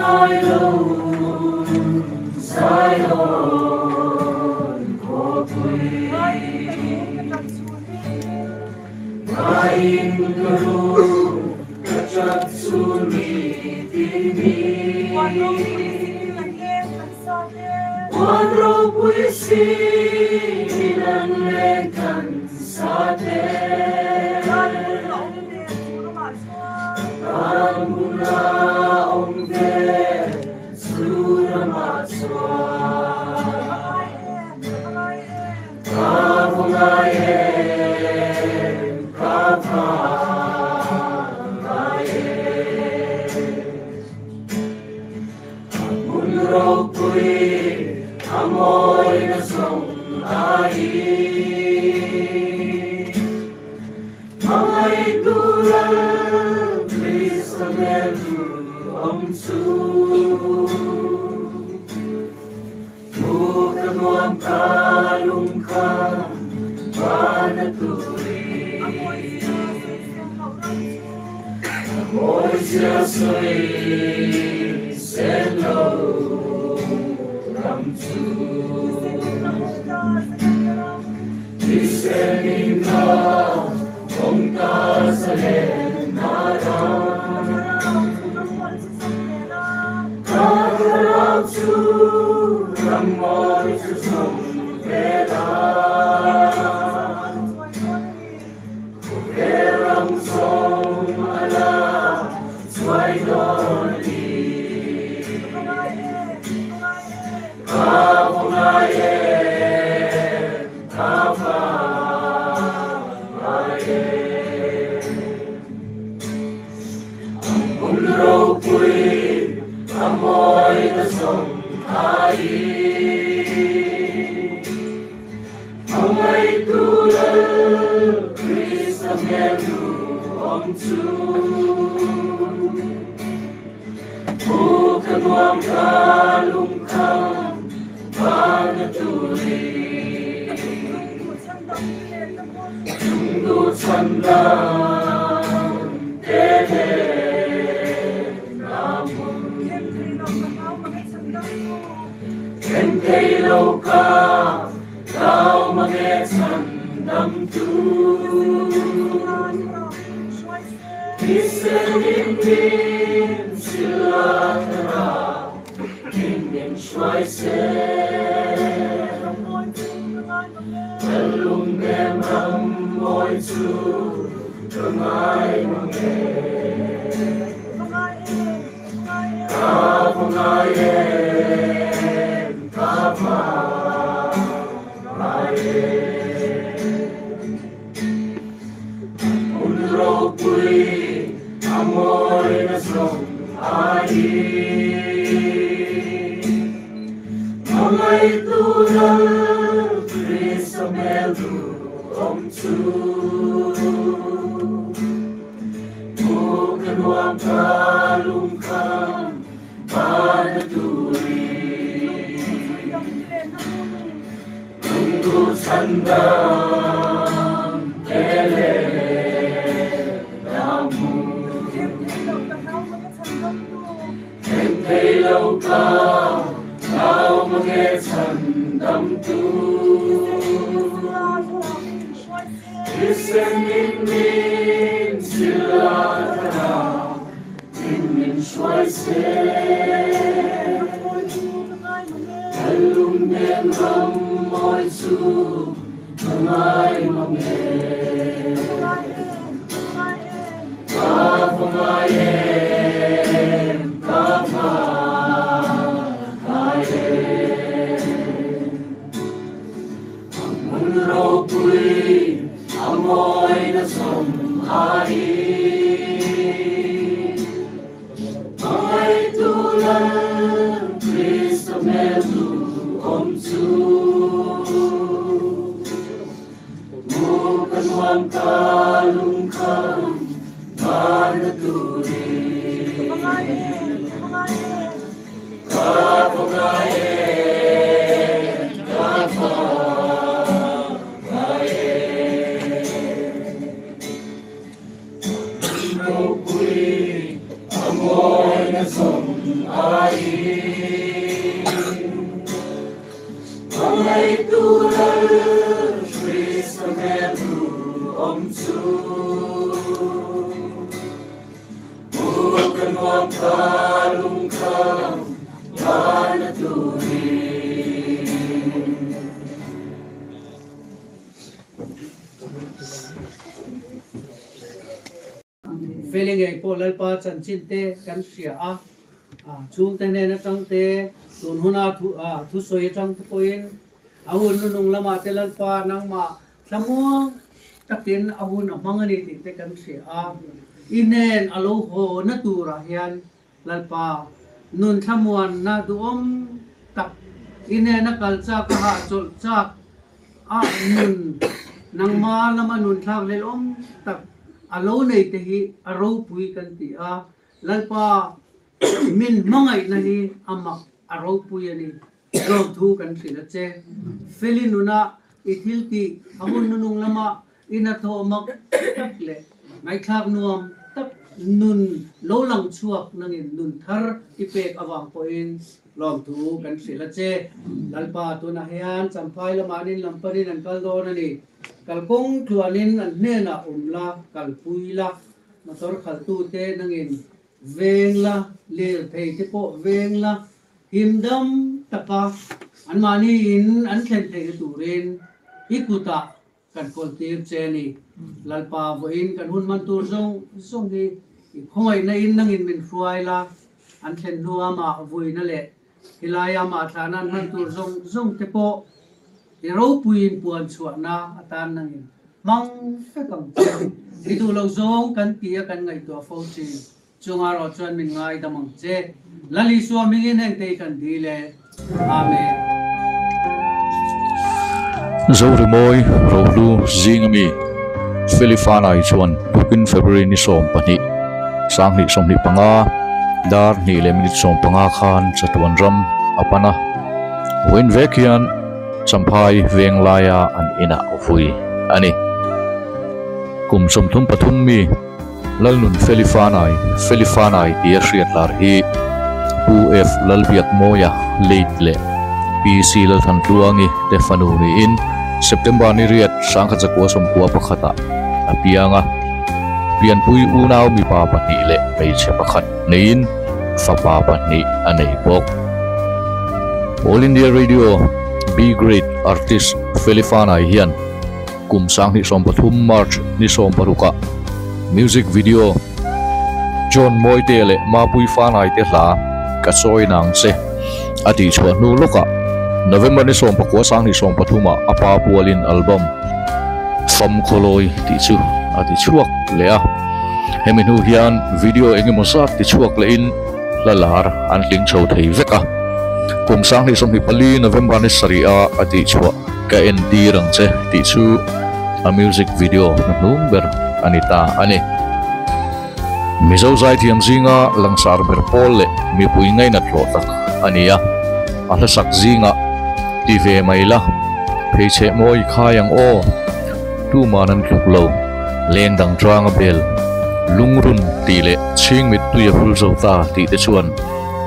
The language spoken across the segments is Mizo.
ngai lo Zion khawpui. Ngaiin ka rum ka ṭap chhun mi timi. Puan ropui sinin an leng kan sa te. Tan hmun a awm ve chu ramah chuan. Ka va ngai em, ka va ngai em. A hmun ropui a mawi na zawng aiin. Hmangaihtu Lal Krista hmel duhawm chu. Thu ka nuam ka lungkha van a turi. A mawi zia sawi sen lo ram chu. Thisen in ka awm ta zalen na ram. Ka thlarau chu ram mawi chu zawm ve la. Khawvel ram zawm a la chuai dawn a ni. Ka va ngai em, ka va ngai em. A hmun ropui a mawi na zawng aiin. Hmangaihtu Lal Krista hmel duhawm chu. Thu ka nuam ka lungkham van a turi. Chungdu chhandam te le na hmun. Then thei lo ka hlau mange chhandam tu. Thisen in min sila thlarau in min hruai se. Lung nem ram mawi chu ka ngai mange. Ka va ngai em, ka va ngai em. Hmun ropui a mawi na zawng aiin. Hmangaihtu Lal Krista hmel duhawm chu. Thu ka nuam ka lungkham van a turi. Lungduh chhandam te le na hmun. Then thei lo ka hlau mange chhandam tu. Thisen in min sila thlarau in min hruai se. Lung nem ram mawi chu ka ngai mange. Ka va ngai em, ka va ngai em. A hmun ropui a mawi na zawng aiin. Hmangaihtu Lal Krista hmel duhawm chu. Mu ka nuam ka lungkham van a turi. Ka va ngai em, ka va ngai em. Ropui a mawi na zawng aiin. Hmangaihtu Lal Krista hmel duhawm chu. Hmuh ka nuam ka lungkham vana turin. Feli ngei pawh Lalpa chanchin te kan hria a, chhungte hnen atang te, tun huna thusawi atang te pawhin a hun nunung lamah te Lalpa nangmah thlamuang takin a hun a hmang a ni tih te kan hria a, i hnen a lo haw na turah hian Lalpa nun thlamuanna duhawm tak i hnena kal chak a hahchawlh chak a nun nangma lama nun thlak hlelawm tak a lo nei te hi a ropui kan ti a, Lalpa min hmangaihna hi a mak a ropui a ni. Lawmthu kan hrilh a che. Feli nuna i thil tih a hun nunung lama i hnathawh mak tak leh ngaihthlak nuam tak nun lo lang chhuak nangin nun thar i pek avang pawhin lawmthu kan hrilh a che. Lalpa tunah hian Champhai lamah an inlam panin an kal dawn a ni. Kalkawng tluanin an hnenah awm la, kalpui la, motor khalhtute nangin veng la, lirthei te pawh veng la, Himdam taka anmahni in an thlen theihna turin i kutah kan kawltir che a ni. Lalpa vawiin kan hun man tur zawng zawng hi i khawngaihna in nangin min hruai la, an thlen hnua mah vuina leh hilaia mah thlahna an hman tur zawng zawng te pawh i ropuiin puan chhuahna atan nangin hmang vek ang che. I duh loh zawng kan ti a kan ngaihtuah fo thin. Chunga rawh chuan min ngaidam ang che. Lal Isua hmingin heng te hi kan dil e. Amen. Zorimawi Rohlu zinga mi Feli Fanai chuan tukin February ni 12, 2025, dar hnih leh minute 15 khan chatuan ram a pan a. Vawiin vek hian Champhai veng laia an inah vui a ni. Kum 33 mi. Lalnun Feli Fanai, Feli Fanai tia hriat lar hi Pu F. Lalbiakmawia, late, leh Pi C. Lalthantluangi te fanu niin September ni riat 1991 ah a piang a. Pianpui unau mipa pahnih leh hmeichhe pakhat neiin fapa pahnih a nei bawk. All India Radio B Grade Artist Feli Fanai hian Kum 2023 March ni 16 ah music video John Mawite leh Mapui Fanai te hla Ka Chawi Nang Che a tih chhuah hnu lawkah November ni 19 2023 ah a pa pualin album Fam Khawlawi tih chu a ti chhuak leh a. Hemi hnu hian video engemaw zat ti chhuak lehin hla lar an tling chho thei vek a. Kum 2024 November ni sarih ah a tih chhuah. Ka entir ang che tih chu a music video hnuhnung ber a ni ta a ni. Mizo zaithiam zinga langsar ber pawl leh mipui ngainat hlawh tak a ni a, a hlasak zinga ti ve mai la, pheichheh mawi khai ang aw, tuman an tluk lo, leng dang tanga bel, lungrun tih leh chhingmit tui a hul zo ta tih te chuan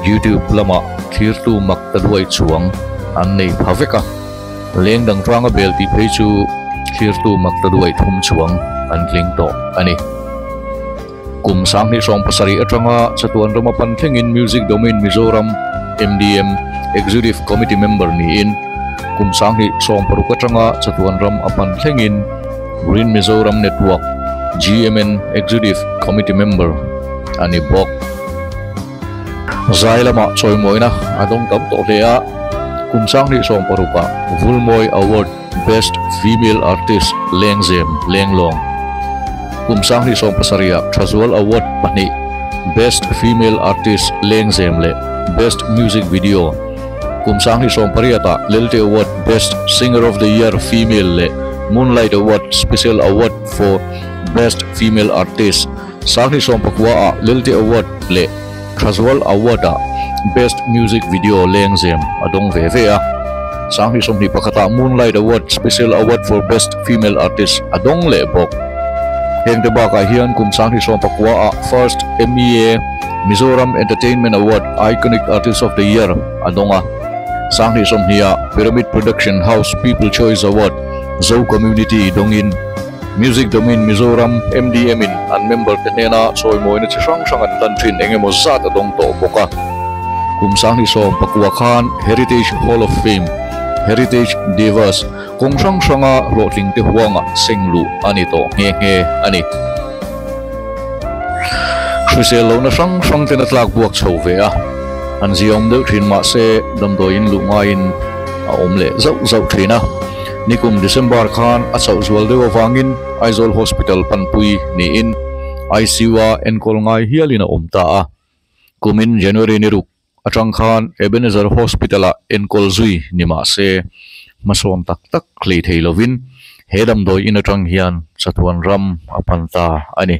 YouTube lamah thirtu mak ta duai chuang an nei pha vek a. Leng dang hranga bel tih phei chu thlirtu mak ta duai thum chuang an tling tawh a ni. Kum 2017 atanga chatuan rama pan thlengin Music Domain Mizoram, MDM, Executive Committee member niin kum 2016 atanga chatuan ram a pan thlengin Green Mizoram Network, GMN, Executive Committee member a ni bawk. Zai lamah chawimawina a dawng tam tawh hle a, kum 2016 ah Vulmawi Award Best Female Artist Lengzem Lenglawng, kum 2017 ah Thazual Award pahnih Best Female Artist Lengzem leh Best Music Video, kum 2018 ah Lelte Award Best Singer of the Year Female leh Moonlight Award Special Award for Best Female Artist, 2019 ah Lelte Award leh Thazual Award ah Best Music Video Lengzem a dawng ve ve a. 2021 ah Moonlight Award Special Award for Best Female Artist a dawng leh bawk. Heng te bakah hian kum 2019 ah First MEA Mizoram Entertainment Award Iconic Artist of the Year a dawng a. Sanghnih sawmhnih ah Pyramid Production House People Choice Award Zo Community dawngin Music Domain Mizoram, MDM, in an member te hnena chawimawina chi hrang hrang an hlan thin eng emaw zat a dawng tawh bawk a. Kum 2019 khan Heritage Hall of Fame, Heritage Divas, kawng hrang hranga hlawhtling te huangah seng luh a ni tawh nghe nghe a ni. Hrisel lohna hrang hrang ten a tlak buak chho ve a, an ziaawm deuh thin mahse damdawiin luh ngaiin a awm leh zauh zauh thin a. Nikum December khan a chauh zual deuh avangin Aizawl Hospital panpui niin ICU-a enkawl ngai hialin a awm ta a. Kumin January ni ruk atang khan Ebenezer Hospital-ah enkawl zui ni mah se hmasawn tak tak hlei thei lovin he damdawi in atang hian chatuan ram a pan ta a ni.